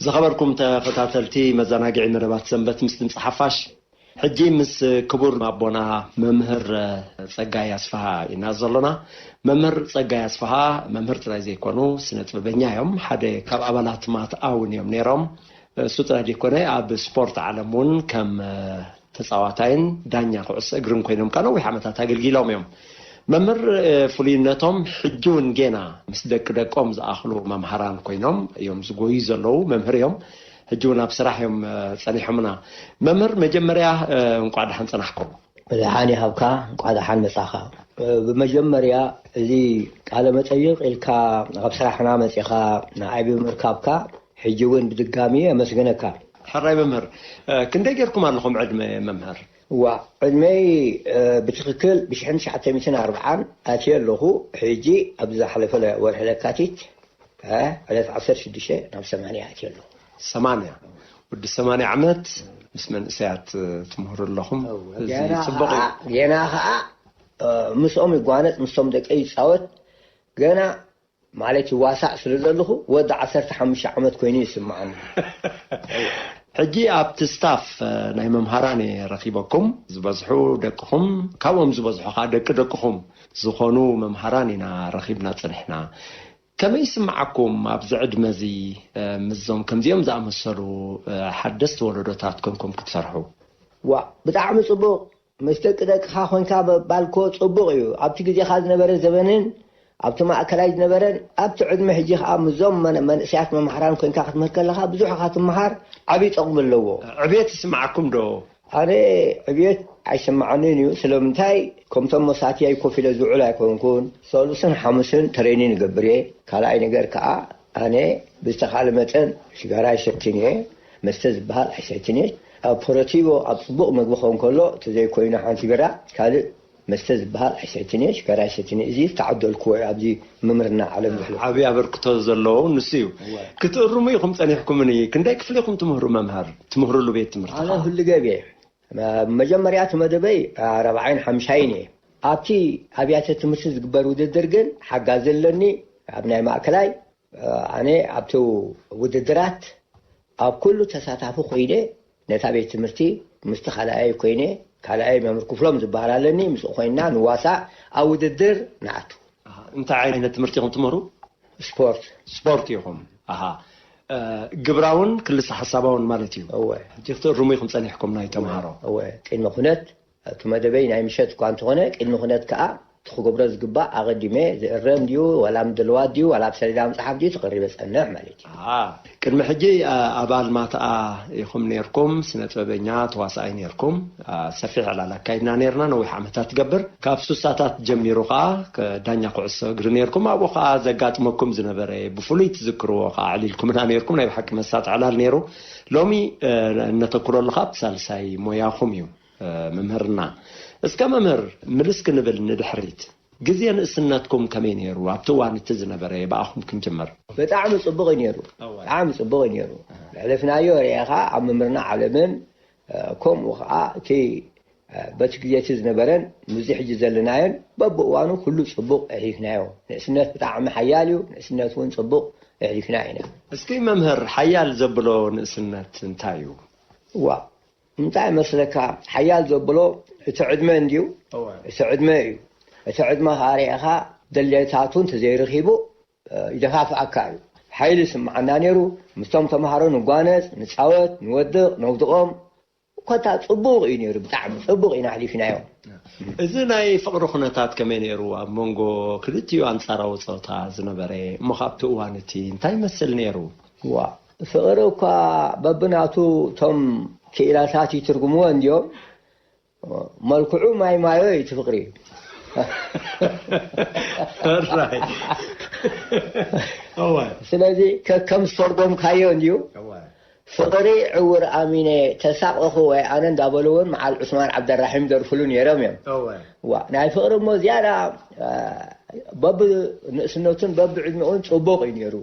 ዝኸበርኩም ተኸታተልቲ መዘናግዒ መደባት ሰንበት ምስ ድምፂ ሓፋሽ፣ ሕጂ ምስ ክቡር ኣቦና መምህር ጸጋይ ኣስፍሃ ኢና ዘሎና። መምህር ጸጋይ ኣስፍሃ መምህር ጥራይ ዘይኮኑ፣ ስነ ጥበበኛ እዮም። ሓደ ካብ ኣባላት ማትኣ እውን እዮም ነይሮም። እሱ ጥራይ ዘይኮነ፣ ኣብ ስፖርት ዓለም እውን ከም ተጻዋታይን ዳኛ ኩዕሶ እግርን ኮይኖም ከኣ ነዊሕ ዓመታት ኣገልጊሎም እዮም። መምህር፣ እ፣ ፍሉይነቶም ሕጂ እውን ጌና ምስ ደቂ ደቆም ዝኣኽሉ መምሃራን ኮይኖም እዮም ዝጎዩ ዘለዉ መምህር እዮም። ሕጂ እውን ኣብ ስራሕ እዮም፣ እ፣ ጸኒሖምና። መምህር፣ መጀመርያ፣ እ፣ እንቋዕ ደሓን ጸናሕኩም። ደሓን ይሃብካ፣ እንቋዕ ደሓን መጻኻ። እ፣ ብመጀመርያ እዚ ቃለ መጠይቕ ኢልካ ኣብ ስራሕና መጺኻ ንዓይ ብምርካብካ ሕጂ እውን ብድጋሚ የመስግነካ። ሕራይ መምህር፣ እ፣ ክንደይ ጌርኩም ኣለኹም ዕድመ መምህር? እዋ፣ ዕድመይ፣ እ፣ ብትኽክል ብሽሕን ትሽዓተ ሚእትን ኣርብዓን ኣትየ ኣለኹ። ሕጂ ኣብ ዝሓለፈ ለ-፣ ወርሒ ለካቲት፣ እ፣ ዕለት ዓሰርተ ሽዱሽተ ናብ ሰማንያ ኣትየ ኣለኹ። ሰማንያ፣ ወዲ ሰማንያ ዓመት ምስ መንእሰያት፣ እ፣ ትምህሩ ኣለኹም። እወ፣ እዚ ገና ጽቡቕ እዩ። ኸዓ፣ ገና ኸዓ፣ እ፣ ምስኦም ይጓነጽ፣ ምስቶም ደቀይ ይጻወት። ገና ማለት ይዋሳእ ስለ ዘለኹ ወዲ ዓሰርተ ሓሙሽተ ዓመት ኮይኑ ይስምዓኒ። ሕጂ ኣብቲ ስታፍ፣ እ፣ ናይ መምሃራን እየ ረኺበኩም። ዝበዝሑ ደቅኹም፣ ካብኦም ዝበዝሑ ኸዓ ደቂ ደቅኹም ዝኾኑ መምሃራን ኢና ረኺብና ጸኒሕና። ከመይ ይስምዓኩም ኣብዚ ዕድመ እዚ፣ እ፣ ምስዞም ከምዚኦም ዝኣመሰሉ፣ እ፣ ሓደስቲ ወለዶታት ኮንኩም ክትሰርሑ? ዋ፣ ብጣዕሚ ጽቡቕ። ምስ ደቂ ደቅኻ ኮንካ ምባል እኮ ጽቡቕ እዩ። ኣብቲ ግዜኻ ዝነበረ ዘበንን ኣብቲ ማእከላይ ዝነበረን ኣብቲ ዕድመ ሕጂ ከኣ ምስዞም መን-፣ መንእሰያት መምሃራን ኮንካ ክትምህር ከለኻ ብዙሕ ኢኻ ትምሃር፣ ዓቢ ጥቕሚ ኣለዎ። ዕብየት ይስምዓኩም ዶ? ኣነ ዕብየት ኣይስምዓንን እዩ። ስለምንታይ? ከምቶም መሳትያይ ኮፍ ኢለ ዝውዕል ኣይኮንኩን። ሰሉስን ሓሙስን ትሬኒን እገብር እየ። ካልኣይ ነገር ከኣ ኣነ ብዝተኻለ መጠን ሽጋራ ኣይሰትን እየ፣ መስተ ዝበሃል ኣይሰትን እየ። ኣብ ፖረቲቦ ኣብ ጽቡቕ መግቢ ክኸውን ከሎ፣ እቲ ዘይኮይኑ ሓንቲ ቢራ፣ ካልእ መስተ ዝበሃል ኣይሰትን እየ፣ ሽጋራ ኣይሰትን እየ። እዚ ዝተዓደልክዎ እዩ ኣብዚ ምምህርና ዓለም ዘሕለፍኩ። ዓብዪ ኣበርክቶ ዘለዎ ንሱ እዩ። እወ። ክትእርሙ ኢኹም ጸኒሕኩምኒ። ክንደይ ክፍሊ ኢኹም ትምህሩ መምህር? ትምህርሉ ቤት ትምህርቲ ኣነ ከዓ? ሁሉ ገብ እየ። መ-፣ መጀመርያ እቲ መደበይ ራብዓይን ሓምሻይን እየ። ኣብቲ ኣብያተ ትምህርቲ ዝግበር ውድድር ግን ሓጋዚ ኣለኒ። ኣብ ናይ ማእከላይ ኣነ ኣብቲ ውድድራት ኣብ ኩሉ ተሳታፊ ኮይነ፣ ነታ ቤት ትምህርቲ ምስቲ ካልኣይ ኮይነ፣ ካልኣይ መምህር ክፍሎም ዝበሃል ኣለኒ፣ ምስኡ ኮይንና ንዋሳእ፣ ኣብ ውድድር ንኣቱ። ኣሃ፣ እንታይ ዓይነት ትምህርቲ ኢኹም ትምህሩ? ስፖርት። ስፖርት ኢኹም። ኣሃ። እ፣ ግብራውን ክልሰ ሓሳባውን ማለት እዩ። እወ። ሕጂ ክትእርሙ ኢኹም ጸኒሕኩም ናይ ተምሃሮ። እወ፣ ቅድሚ ኩነት እቲ መደበይ ናይ ምሸት እኳ እንተኾነ፣ ቅድሚ ኩነት ከኣ እቲ ክገብሮ ዝግባእ ኣቐዲመ ዝእረም ድዩ፣ ዋላ ምድልዋት ድዩ፣ ዋላ ኣብ ሰሌዳ መጽሓፍ ድዩ ተቐሪበ ጸንሕ ማለት እዩ። ኣሃ፣ ቅድሚ ሕጂ፣ ኣ-፣ ኣባል ማትኣ ኢኹም ኔርኩም፣ ስነ ጥበበኛ፣ ተዋሳኣይ ኔርኩም። ኣ፣ ሰፊሕ ዕላል ኣካይድና ኔርና፣ ነዊሕ ዓመታት ትገብር። ካብ ሱሳታት ጀሚሩ ከኣ፣ ከ-፣ ዳኛ ኩዕሶ እግሪ ኔርኩም። ኣብኡ ከኣ ዘጋጥመኩም ዝነበረ ብፍሉይ ትዝክርዎ ከኣ ኣዕሊልኩምና ኔርኩም። ናይ ብሓቂ መሳጢ ዕላል ኔሩ። ሎሚ፣ እ፣ እነተኩረሉ ከኣ ኣብቲ ሳልሳይ ሞያኹም እዩ። እ፣ ምምህርና። እስከ መምህር፣ ምልስ ክንብል ንድሕሪት፣ ግዜ ንእስነትኩም ከመይ ነይሩ? ኣብቲ እዋን እቲ ዝነበረ ብኣኹም ክንጅምር። ብጣዕሚ ጽቡቕ እዩ ነይሩ። እወ። ብጣዕሚ ጽቡቕ እዩ ነይሩ። ኣሃ። ዘሕለፍናዮ ርኢኻ ኣብ ምምህርና ዓለምን፣ እ፣ ከምኡ ኸዓ እቲ፣ እ፣ በቲ ግዜ እቲ ዝነበረን ምስዚ ሕጂ ዘለናዮን በብእዋኑ ኩሉ ጽቡቕ ኣሕሊፍናዮ። ንእስነት ብጣዕሚ ሓያል እዩ። ንእስነት እውን ጽቡቕ ኣሕሊፍና ኢና። እስኪ መምህር፣ ሓያል ዘብሎ ንእስነት እንታይ እዩ? ዋ፣ እንታይ መስለካ፣ ሓያል ዘብሎ እቲ ዕድመ እንድዩ። እወ። እቲ ዕድመ እዩ። እቲ ዕድመ ኸኣ ርኢኻ፣ ድሌታቱ እንተዘይረኺቡ፣ እ፣ ይደፋፍኣካ እዩ። ሓይሊ ይስምዓና ነይሩ። ምስቶም ተምሃሮ ንጓነጽ፣ ንጻወት፣ ንወድቕ፣ ነውድቖም። ኮታ ጽቡቕ እዩ ነይሩ፣ ብጣዕሚ ጽቡቕ ኢና ኣሕሊፍናዮ። እዚ ናይ ፍቕሪ ኩነታት ከመይ ነይሩ? ኣብ መንጎ ክልቲኡ ኣንጻራዊ ጾታ ዝነበረ፣ እሞ ካብቲ እዋን እቲ እንታይ ይመስል ነይሩ? ዋ፣ ፍቕሪ እኳ በብናቱ እቶም ክኢላታት ይትርጉምዎ እንድዮም። መልክዑ ማይ ማዮ እዩ እቲ ፍቕሪ። ሕራይ። እወ። ስለዚ ከከም ዝተርጎምካዮ እንድዩ። እወ። ፍቕሪ ዕውር ኣሚነ ተሳቐኹ ወይ ኣነ እንዳበሉ እውን መዓል ዑስማን ዓብደራሒም ይደርፍሉ ነይሮም እዮም። እወ። ዋ፣ ናይ ፍቕሪ እሞ ዝያዳ፣ አ፣ በብ ንእስነቱን በብ ዕድሜኡን ጽቡቕ እዩ ነይሩ።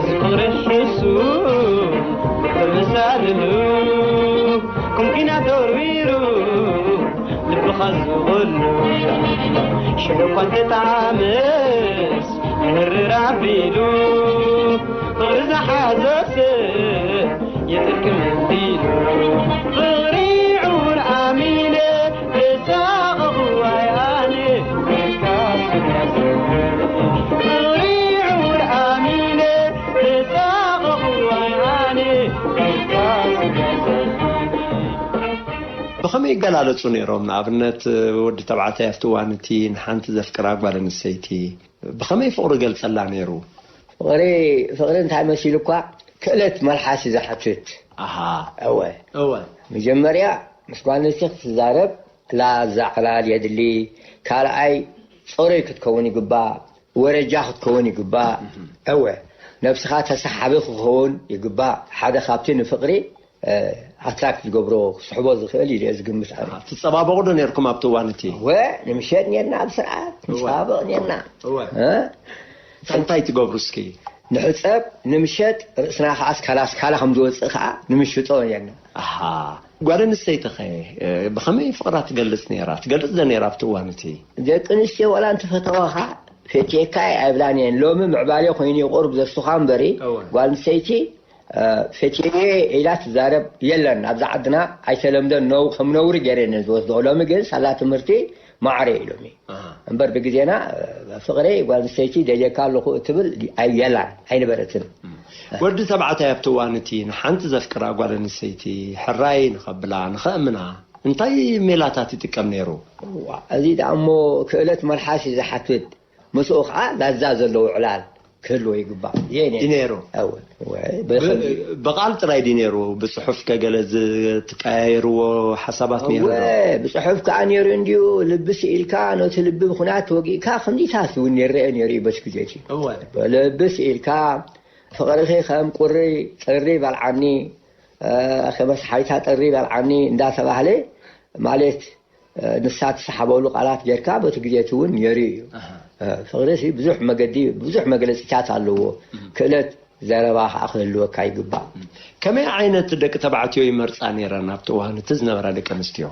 ዝኽሪ ሕሱ ተመሳልሉ ኩምኪና ተወርዊሩ ልብኻ ዝቕሉ ሽሕኳ ተጣምስ ምርር ኣቢሉ ፍቕሪ ዝሓዘስ የጥልቅም እንዲሉ ፍቕሪ ዕውር ኣሚነ ተጻቐኹ ኣይኣነ ፍቕሪ ዕውር ኣሚነ ተጻቐኹ ኣይኣነ ብኸመይ ይገላለጹ ነይሮም? ንኣብነት ወዲ ተባዕታይ ኣብቲ እዋን እቲ ንሓንቲ ዘፍቅራ ጓል ኣንስተይቲ ብኸመይ ፍቕሩ ይገልጸላ ነይሩ? ፍቕሪ ፍቕሪ እንታይ መሲሉ እኳ ክእለት መልሓስ እዩ ዝሓትት። ኣሃ እወ እወ መጀመርያ ምስ ጓል ኣንስተይቲ ክትዛረብ ላዛ ዕላል የድሊ። ካልኣይ ጽሩይ ክትከውን ይግባእ። ወረጃ ክትከውን ይግባእ። እወ ነብስኻ ተሰሓቢ ክኸውን ይግባእ። ሓደ ካብቲ ንፍቕሪ ኣትራክት ዝገብሮ ክስሕቦ ዝኽእል ኢለ ዝግምት ኣነ። ትፀባበቑ ዶ ነርኩም ኣብቲ እዋን እቲ? እወ ንምሸጥ ነርና ብስርዓት ንፀባበቕ ነርና። እወ እ? እንታይ ትገብሩ እስኪ? ንሕፀብ ንምሸጥ ርእስና ከዓ ስካላ ስካላ ከም ዝወፅእ ከዓ ንምሽጦ ነርና። ኣሃ ጓል ኣንስተይቲ ኸ ብኸመይ ፍቕራ ትገልፅ ነይራ? ትገልፅ ዶ ነይራ ኣብቲ እዋን እቲ? ደቂ ኣንስትዮ ዋላ እንትፈተዋኻ ፈትየካ ኣይብላን እየን። ሎሚ ምዕባለ ኮይኑ እዩ ቁሩብ ዘስቱኻ እምበሪ እወ። ጓል ኣንስተይቲ ፈትየ ኢላ ትዛረብ የለን። ኣብዚ ዓድና ኣይተለምደን ነው ከም ነውሪ ገይረን እየን ዝወስድኦ። ሎሚ ግን ሳላ ትምህርቲ ማዕረ ኢሎም እዩ እምበር ብግዜና ፍቕረይ ጓል ኣንስተይቲ ደልየካ ኣለኹ እትብል ኣይ የላን ኣይነበረትን። ወዲ ተባዕታይ ኣብቲ እዋን እቲ ንሓንቲ ዘፍቅራ ጓል ኣንስተይቲ ሕራይ ንኸብላ ንኸእምና እንታይ ሜላታት ይጥቀም ነይሩ? እዋ፣ እዚ ደኣ እሞ ክእለት መልሓስ እዩ ዝሓትት። ምስኡ ከዓ ላዛ ዘለዎ ዕላል ክህልዎ ይግባእ። ይሄ ነይሩ። ነይሩ። እወ፣ እወ፣ ብኸምዚ ብቓል ጥራይ ድዩ ነይሩ? ብፅሑፍ ከ ገለ ዝትቀያየርዎ ሓሳባት ነይሩ እወ፣ ዶ? ብፅሑፍ ከዓ ነይሩ እንድዩ። ልቢ ስኢልካ ነቲ ልቢ ብኹናት ተወጊእካ ከምዚታት እውን ይረአ ነይሩ እዩ በቲ ግዜ እቲ። እወ። ልቢ ስኢልካ ፍቕርኺ ከም ቁሪ ጥሪ በልዓኒ፣ እ፣ ከመስ ሓይታ ጥሪ በልዓኒ እንዳተባህለ ማለት ንሳ ትሰሓበሉ ቃላት ጌርካ በቲ ግዜ እቲ እውን ነይሩ እዩ። ፍቕሪ ሲ ብዙሕ መገዲ ብዙሕ መግለፂታት ኣለዎ። ክእለት ዘረባ ከዓ ክህልወካ ይግባእ። ከመይ ዓይነት ደቂ ተባዕትዮ ይመርፃ ነይረን ኣብቲ እዋን እቲ ዝነበራ ደቂ ኣንስትዮ?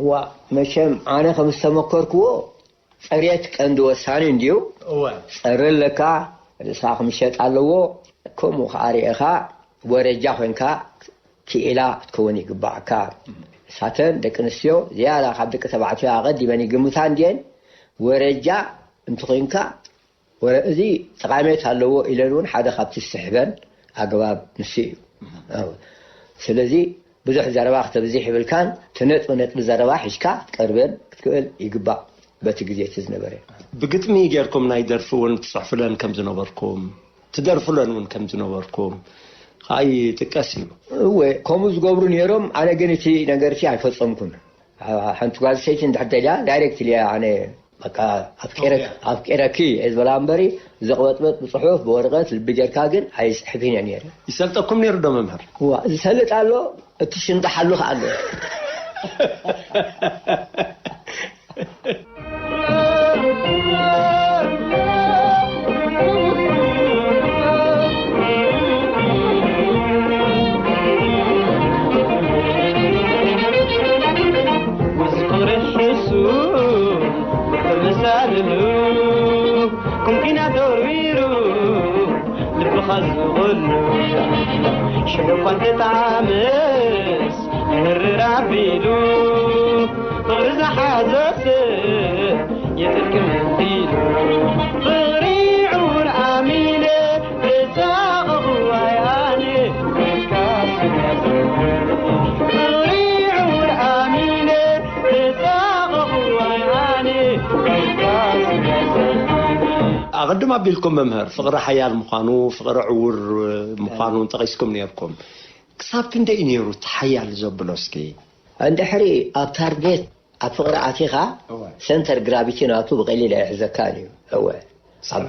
ዋ መቸም ኣነ ከም ዝተመከርክዎ ፅሬት ቀንዲ ወሳኒ እንድዩ። እወ። ፀሪ ኣለካ ርእስኻ ክምሸጥ ኣለዎ። ከምኡ ከዓ ርኤኻ ወረጃ ኮይንካ ክኢላ ክትከውን ይግባኣካ። እሳተን ደቂ ኣንስትዮ ዝያዳ ካብ ደቂ ተባዕትዮ ኣቐዲመን ይግምታ እንድየን። ወረጃ እንተኾይንካ ወረ እዚ ጠቓሜታ ኣለዎ ኢለን እውን ሓደ ካብቲ ዝስሕበን ኣገባብ ንሱ እዩ። ስለዚ ብዙሕ ዘረባ ክተብዝሕ ይብልካን እቲ ነጥቢ ነጥቢ ዘረባ ሒዝካ ክትቀርበን ክትክእል ይግባእ። በቲ ግዜ እቲ ዝነበረ ብግጥሚ ጌርኩም ናይ ደርፊ እውን ትፅሕፉለን ከም ዝነበርኩም ትደርፉለን እውን ከም ዝነበርኩም ከዓ ይጥቀስ እዩ። እወ ከምኡ ዝገብሩ ነይሮም። ኣነ ግን እቲ ነገር እቲ ኣይፈፀምኩን። ሓንቲ ጓል ሰይቲ እንድሕር ደልያ ዳይሬክት ኢልያ ኣነ በቃ ኣፍቂረኪ ኣፍቂረኪ እየ ዝበላ እምበሪ ዘቕበጥበጥ ብፅሑፍ ብወረቐት ልቢ ጌርካ ግን ኣይፅሕፍን እየ ነይረ። ይሰልጠኩም ነይሩ ዶ መምህር? እዋ ዝሰልጥ ኣሎ እቲ ሽንጣሓሉ ከዓ ኣሎ። ዝኽርሕሱ ተመሳልሉ ኩምኪና ተወርዊሩ ልብኻ ዝቕሉ ሽሕኳ እንተጣምስ ምርር ኣቢሉ ፍቕሪ ዝሓዘ ሰብ የጥልቅም እንዲሉ ፍቕሪ ዕውር ኣሚነ ተጻቐኹ ኣይ ኣነ ፍቕሪ ዕውር ኣሚነ ተጻቐኹ ኣይ ኣነ ኣቐድም ኣቢልኩም መምህር ፍቕሪ ሓያል ምዃኑ ፍቕሪ ዕውር ምዃኑ ጠቒስኩም ነይርኩም። ክሳብ ክንደይ እዩ ነይሩ እቲ ሓያል ዘብሎ እስኪ? እንድሕሪ ኣብ ታርጌት ኣብ ፍቕሪ ኣቲኻ ሰንተር ግራቪቲ ናቱ ብቐሊል ኣይሕዘካን እዩ። እወ ኣብ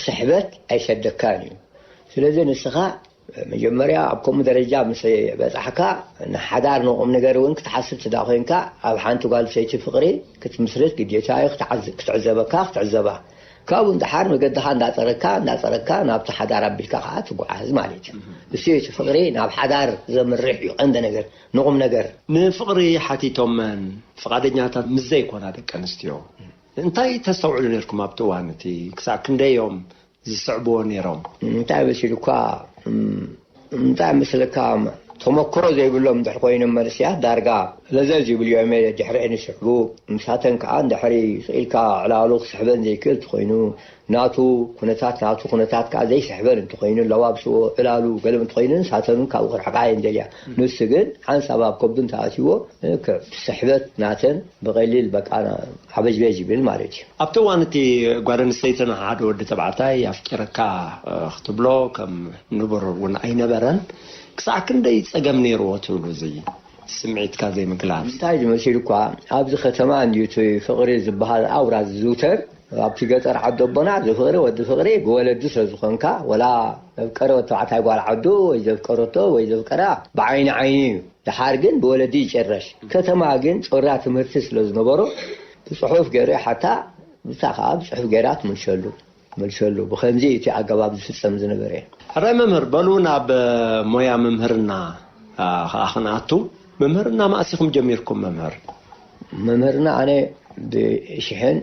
ስሕበት ኣይሰደካን እዩ። ስለዚ ንስኻ መጀመርያ ኣብ ከምኡ ደረጃ ምስ በጻሕካ፣ ንሓዳር ንቑም ነገር እውን ክትሓስብ ትዳ ኮይንካ፣ ኣብ ሓንቲ ጓል ሰይቲ ፍቕሪ ክትምስርት ግዴታ እዩ ክትዓዝ- ክትዕዘበካ ክትዕዘባ። ካብኡ ንደሓር መገድኻ እንዳጸረካ እንዳጸረካ ናብቲ ሓዳር ኣቢልካ ከዓ ትጓዓዝ ማለት እዩ። እሱ እቲ ፍቕሪ ናብ ሓዳር ዘምርሕ እዩ ቀንዲ ነገር፣ ንቑም ነገር። ንፍቕሪ ሓቲቶመን ፍቓደኛታት ምስ ዘይኮና ደቂ ኣንስትዮ እንታይ ተስተውዕሉ ነርኩም ኣብቲ እዋን እቲ? ክሳብ ክንደይ እዮም ዝስዕብዎ ነይሮም? እንታይ መሲሉ እኳ እንታይ ምስልካ፣ ተመክሮ ዘይብሎም ድሕር ኮይኖም መንስያት ዳርጋ ለዘዝ ይብሉ እዮም። ድሕሪ ንስሕቡ ምሳተን ከዓ እንድሕሪ ስኢልካ ዕላሉ ክስሕበን ዘይክእል እንተኮይኑ፣ ናቱ ኩነታት ናቱ ኩነታት ከዓ ዘይስሕበን እንተኮይኑ፣ ለዋብስዎ ዕላሉ ገለም እንተኮይኑ ንሳተን ካብኡ ክርሕቃ እየን ደልያ። ንሱ ግን ሓንሳብ ኣብ ከብዱ እንተኣትይዎ፣ ስሕበት ናተን ብቐሊል በቃ ሓበጅበጅ ይብል ማለት እዩ። ኣብቲ እዋን እቲ ጓል ኣንስተይትን ሓደ ወዲ ተባዕታይ ኣፍቂረካ ክትብሎ ከም ንቡር እውን ኣይነበረን። ክሳዕ ክንደይ ጸገም ነይርዎ ትብሉ? እዚ ስምዒትካ ዘይምግላጽ እንታይ ዝመሲሉ እኳ፣ ኣብዚ ከተማ እንድዩ እቲ ፍቕሪ ዝበሃል ኣውራ ዝዝውተር። ኣብቲ ገጠር ዓዲ ኣቦና እዚ ፍቕሪ፣ ወዲ ፍቕሪ ብወለዲ ስለ ዝኾንካ፣ ወላ ዘፍቀረ ወዲ ተባዕታይ ጓል ዓዱ ወይ ዘፍቀረቶ ወይ ዘፍቀራ ብዓይኒ ዓይኒ እዩ። ደሓር ግን ብወለዲ ይጨረሽ። ከተማ ግን ጮራ ትምህርቲ ስለ ዝነበሮ ብጽሑፍ ገይሩ ሓታ ብታ ከዓ ብጽሑፍ ገይራ ትምልሸሉ ትምልሸሉ። ብኸምዚ እቲ ኣገባብ ዝፍጸም ዝነበረ። ሕራይ መምህር፣ በሉ ናብ ሞያ መምህርና ከዓ ክንኣቱ። መምህርና ማእሲኹም ጀሚርኩም መምህር? መምህርና ኣነ ብሽሕን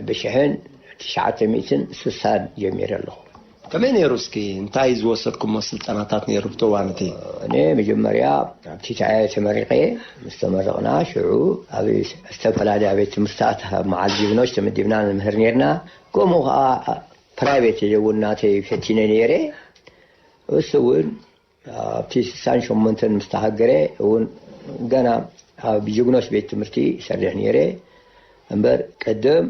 ብሽሕን ትሽዓተ ሚእትን ስሳን ጀሚረ ኣለኹ። ከመይ ነይሩ እስኪ? እንታይ ዝወሰድኩሞ ስልጠናታት ነይሩ ኣብቲ እዋን እቲ? እኔ መጀመርያ ኣብ ቲታየ ተመሪቐ። ምስ ተመረቕና ሽዑ ኣብ ዝተፈላለያ ቤት ትምህርትታት ኣብ መዓል ጅግኖች ተመዲብና ንምህር ነርና። ከምኡ ከዓ ፕራይቬት እውን ናተይ ፈቲነ ነይረ። እሱ እውን ኣብቲ ስሳን ሸሞንተን ምስ ተሃገረ እውን ገና ኣብ ጅግኖች ቤት ትምህርቲ ይሰርሕ ነይረ። እምበር ቅድም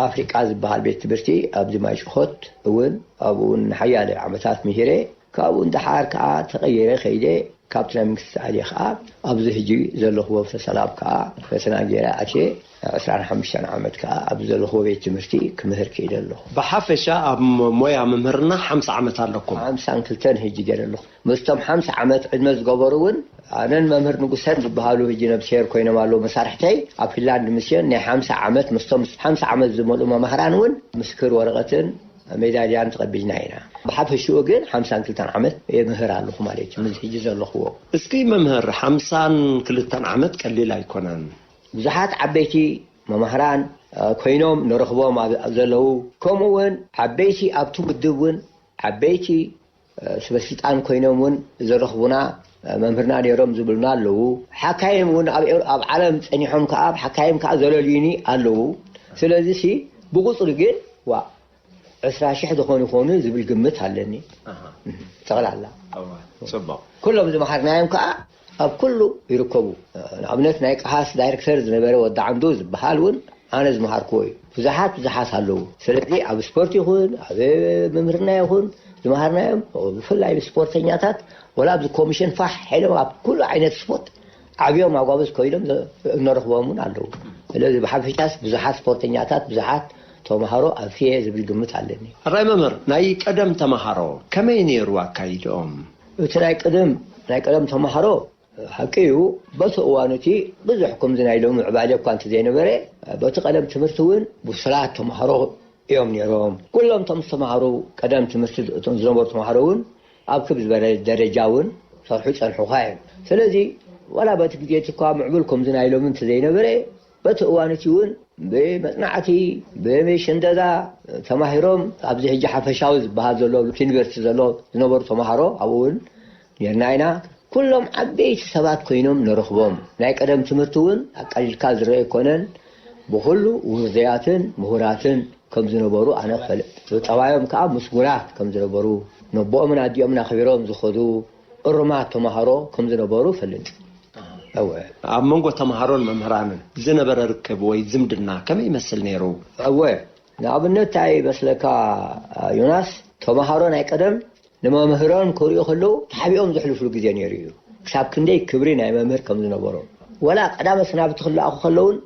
ኣፍሪቃ ዝበሃል ቤት ትምህርቲ ኣብዚ ማይ ጭኾት እውን ኣብኡ እውን ንሓያለ ዓመታት ምሂረ። ካብኡ ንደሓር ከዓ ተቐይረ ከይደ። ካብቲ ናይ መንግስቲ ሰዓሊ ከዓ ኣብዚ ሕጂ ዘለኽዎ ሰላም ከዓ ፈተና ገይረ ኣትየ። ዕስራን ሓሙሽተን ዓመት ከዓ ኣብዚ ዘለኽዎ ቤት ትምህርቲ ክምህር ክኢለ ኣለኹ። ብሓፈሻ ኣብ ሞያ ምምህርና ሓምሳ ዓመት ኣለኩም? ሓምሳን ክልተን ሕጂ ገይረ ኣለኹ። ምስቶም ሓምሳ ዓመት ዕድመ ዝገበሩ እውን ኣነን መምህር ንጉሰን ዝበሃሉ ሕጂ ነብስሄር ኮይኖም ኣለዉ መሳርሕተይ። ኣብ ፊንላንድ ምስዮን ናይ ሓምሳ ዓመት ምስቶም ሓምሳ ዓመት ዝመልኡ መማህራን እውን ምስክር ወረቐትን ሜዳልያን ተቐቢልና ኢና። ብሓፈሽኡ ግን ሓምሳን ክልተን ዓመት የምህር ኣለኹ ማለት እዩ፣ ምስ ሕጂ ዘለኽዎ። እስኪ መምህር፣ ሓምሳን ክልተን ዓመት ቀሊል ኣይኮነን። ብዙሓት ዓበይቲ መማህራን ኮይኖም ንረኽቦም ዘለዉ፣ ከምኡ እውን ዓበይቲ ኣብቲ ውድብ እውን ዓበይቲ ስበስልጣን ኮይኖም እውን ዘረኽቡና መምህርና ነይሮም ዝብሉና ኣለዉ። ሓካይም እውን ኣብ ዓለም ፀኒሖም ከዓ ኣብ ሓካይም ከዓ ዘለልዩኒ ኣለዉ። ስለዚ ሲ ብቁፅሪ ግን ዋ ዕስራ ሽሕ ዝኾኑ ይኾኑ ዝብል ግምት ኣለኒ። ጠቕላላ ፅቡቅ። ኩሎም ዝመሃርናዮም ከዓ ኣብ ኩሉ ይርከቡ። ንኣብነት ናይ ቀሃስ ዳይሬክተር ዝነበረ ወዲ ዓንዱ ዝበሃል እውን ኣነ ዝመሃርክዎ እዩ። ብዙሓት ብዙሓት ኣለዉ። ስለዚ ኣብ ስፖርት ይኹን ኣብ ምምህርና ይኹን ዝመሃርናዮም፣ ብፍላይ ስፖርተኛታት ወላ ኣብዚ ኮሚሽን ፋሕ ኢሎም ኣብ ኩሉ ዓይነት ስፖርት ዓብዮም ኣጓብዝ ኮይኖም እነረኽቦም እውን ኣለዉ። ስለዚ ብሓፈሻስ ብዙሓት ስፖርተኛታት ብዙሓት ተምሃሮ ኣፍርየ ዝብል ግምት ኣለኒ። ሕራይ መምህር፣ ናይ ቀደም ተምሃሮ ከመይ ነይሩ ኣካይድኦም? እቲ ናይ ቀደም ናይ ቀደም ተምሃሮ ሓቂ እዩ፣ በቲ እዋኑ እቲ ብዙሕ ከምዚ ናይ ሎሚ ምዕባለ እኳ እንተዘይነበረ፣ በቲ ቀደም ትምህርቲ እውን ብሱላት ተምሃሮ እዮም ነይሮም። ኩሎም እቶም ዝተምሃሩ ቀደም ትምህርቲ እቶም ዝነበሩ ተምሃሮ እውን ኣብ ክብ ዝበለ ደረጃ እውን ሰርሑ ይፀንሑኻ እዮም። ስለዚ ዋላ በቲ ግዜ እቲ እኳ ምዕቡል ከምዚ ናይ ሎሚ እንተዘይነበረ፣ በቲ እዋን እቲ እውን ብመፅናዕቲ ብሽንደዳ ተማሂሮም ኣብዚ ሕጂ ሓፈሻዊ ዝበሃል ዘሎ ዩኒቨርሲቲ ዘሎ ዝነበሩ ተምሃሮ ኣብኡ እውን ነርና ኢና። ኩሎም ዓበይቲ ሰባት ኮይኖም ንረኽቦም። ናይ ቀደም ትምህርቲ እውን ኣቃሊልካ ዝረአ ኣይኮነን። ብኹሉ ውርዘያትን ምሁራትን ከም ዝነበሩ ኣነ እፈልጥ። ብጠባዮም ከዓ ምስጉናት ከም ዝነበሩ፣ ነቦኦምን ኣዲኦምን ኣኽቢሮም ዝኸዱ እሩማት ተምሃሮ ከም ዝነበሩ እፈልጥ። እወ። ኣብ መንጎ ተምሃሮን መምህራንን ዝነበረ ርክብ ወይ ዝምድና ከመይ ይመስል ነይሩ? እወ። ንኣብነት እንታይ ይመስለካ ዮናስ፣ ተምሃሮ ናይ ቀደም ንመምህሮም ክሪኡ ከለዉ ተሓቢኦም ዘሕልፍሉ ግዜ ነይሩ እዩ። ክሳብ ክንደይ ክብሪ ናይ መምህር ከም ዝነበሮም። ወላ ቀዳመ ሰናብቲ ክለኣኹ ከለዉን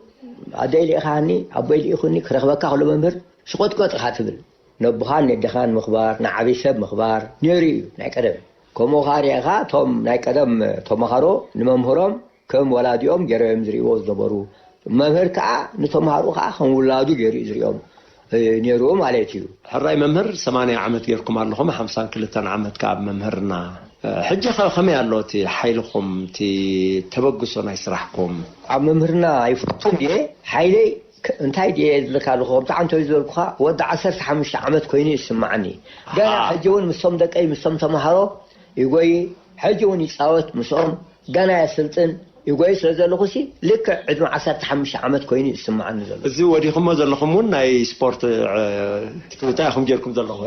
ኣደይ ልኢኻኒ ኣቦይ ልኢኹኒ ክረኽበካ ከሎ መምህር ሽቆጥቆጥ ኢኻ ትብል። ነቦኻን ነዴኻን ምኽባር፣ ንዓብይ ሰብ ምኽባር ነይሩ እዩ ናይ ቀደም። ከምኡ ኸዓ ርኢኻ እቶም ናይ ቀደም ተምሃሮ ንመምህሮም ከም ወላዲኦም ገይሮም እዮም ዝርእይዎ ዝነበሩ። መምህር ከዓ ንተምሃሮ ከዓ ከም ውላዱ ገይሩ እዩ ዝርእዮም ነይሩ ማለት እዩ። ሕራይ መምህር፣ ሰማንያ ዓመት ጌርኩም ኣለኹም፣ ሓምሳን ክልተን ዓመት ከዓ ኣብ መምህርና። ሕጂ ኸ ከመይ ኣሎ እቲ ሓይልኹም፣ እቲ ተበግሶ ናይ ስራሕኩም? ኣብ መምህርና ይፈቱን እየ። ሓይለይ እንታይ ድየ ዝብለካ ኣለኹ፣ ከምቲ ዓንቶይ ዝበልኩኻ ወዲ ዓሰርተ ሓሙሽተ ዓመት ኮይኑ ይስማዓኒ። ገና ሕጂ እውን ምስቶም ደቀይ ምስቶም ተምሃሮ ይጎይ፣ ሕጂ እውን ይፃወት ምስኦም፣ ገና የስልጥን ይጎይ ስለ ዘለኹ ሲ ልክዕ ዕድመ ዓሰርተ ሓሙሽተ ዓመት ኮይኑ ይስማዓኒ ዘሎ። እዚ ወዲኹሞ ዘለኹም እውን ናይ ስፖርት ትውታ ኢኹም ጌርኩም ዘለኹም።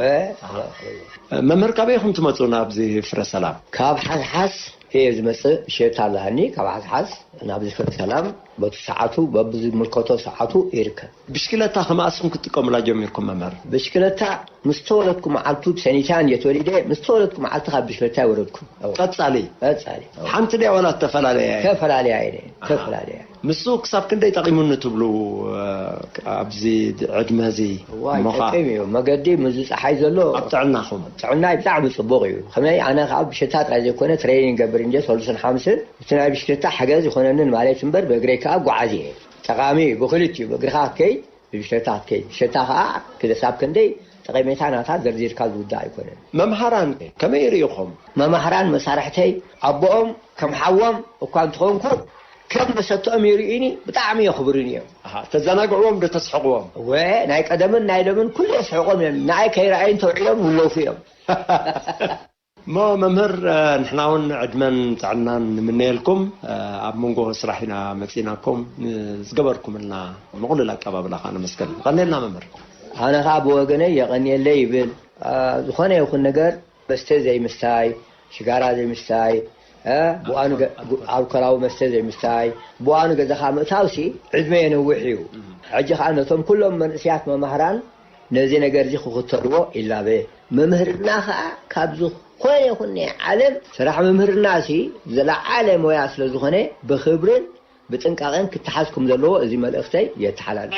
መምህር፣ ካበይ ኢኹም ትመፁ ናብዚ ፍረ ሰላም? ካብ ሓስሓስ እየ ዝመፅእ። ሸታ ኣለሃኒ ካብ ሓስሓስ ናብዚ ፍረ ሰላም በቲ ሰዓቱ በብዝምልከቶ ሰዓቱ ይርከብ። ብሽክለታ ከመኣስኹም ክትጥቀሙላ ጀሚርኩም መምህር? ብሽክለታ ምስ ተወለድኩ መዓልቱ ሰኒታ እንድየ ተወሊደ፣ ምስ ተወለድኩ መዓልቲ ካብ ብሽክለታ ይወረድኩ። ቀጻሊ? ቀጻሊ። ሓንቲ ድያ ዋላ ዝተፈላለያ እየን? ተፈላለያ እየን። ተፈላለያ። ንሱ ክሳብ ክንደይ ጠቒሙኒ ትብሉ ኣብዚ ዕድመ እዚ? እዋይ፣ እሞ ኸዓ ጠቂሙ እዩ። መገዲ ምስዚ ፀሓይ ዘሎ ኣብ ጥዕናኹም? ጥዕናይ ብጣዕሚ ፅቡቕ እዩ። ከመይ ኣነ ከዓ ብሽታ ጥራይ ዘይኮነ ትሬኒንግ ገብር እንደ ሰሉስን ሓምስን እቲ ናይ ብሽክለታ ሓገዝ ይኾነንን ማለት እምበር ብእግረይ ከዓ ጓዓዝ እየ። ጠቓሚ እዩ። ብክልቲኡ ብእግርኻ ክትከይድ ብብሽክለታ ክትከይድ። ብሽክለታ ከዓ ክሳብ ክንደይ ጠቐሜታ ናታ ዘርዚርካ ዝውዳእ ኣይኮነን። መምሃራን ከመይ ይርእኹም? መማህራን መሳርሕተይ ኣቦኦም ከም ሓዎም እኳ እንትኾንኩ ከም መሰትኦም ይርእዩኒ፣ ብጣዕሚ የኽብሩኒ እዮም። ኣሃ፣ ተዘናግዕዎም ዶ ተስሕቕዎም? ወ ናይ ቀደምን ናይ ሎምን ኩሉ የስሕቖም እዮም። ንኣይ ከይረኣዩን ተውዒሎም ውለፉ እዮም። እሞ መምህር፣ ንሕና እውን ዕድመን ጥዕናን ንምነየልኩም። ኣብ መንጎ ስራሕ ኢና መፂናኩም። ዝገበርኩምልና ምቕሉል ኣቀባብላ ከዓ ነመስገን። ቀኔልና መምህር። ኣነ ከዓ ብወገነይ የቐንየለይ ይብል። ዝኾነ ይኹን ነገር መስተ ዘይምስታይ፣ ሽጋራ ዘይምስታይ፣ እ፣ ብዋኑ ገ-፣ ብ-፣ ኣልኮላዊ መስተ ዘይምስታይ፣ ብዋኑ ገዛኻ ምእታውሲ ዕድመ የነውሕ እዩ። ሕጂ ኸዓ ነቶም ኩሎም መንእስያት መማህራን ነዚ ነገር እዚ ክኽተልዎ ይላበ። መምህርና ኸዓ ካብ ዝኾነ ይኹን ናይ ዓለም ስራሕ መምህርና ሲ ዝለዓለ ሞያ ስለ ዝኾነ ብኽብርን ብጥንቃቐን ክተሓዝ ከም ዘለዎ እዚ መልእኽተይ የተሓላልፍ።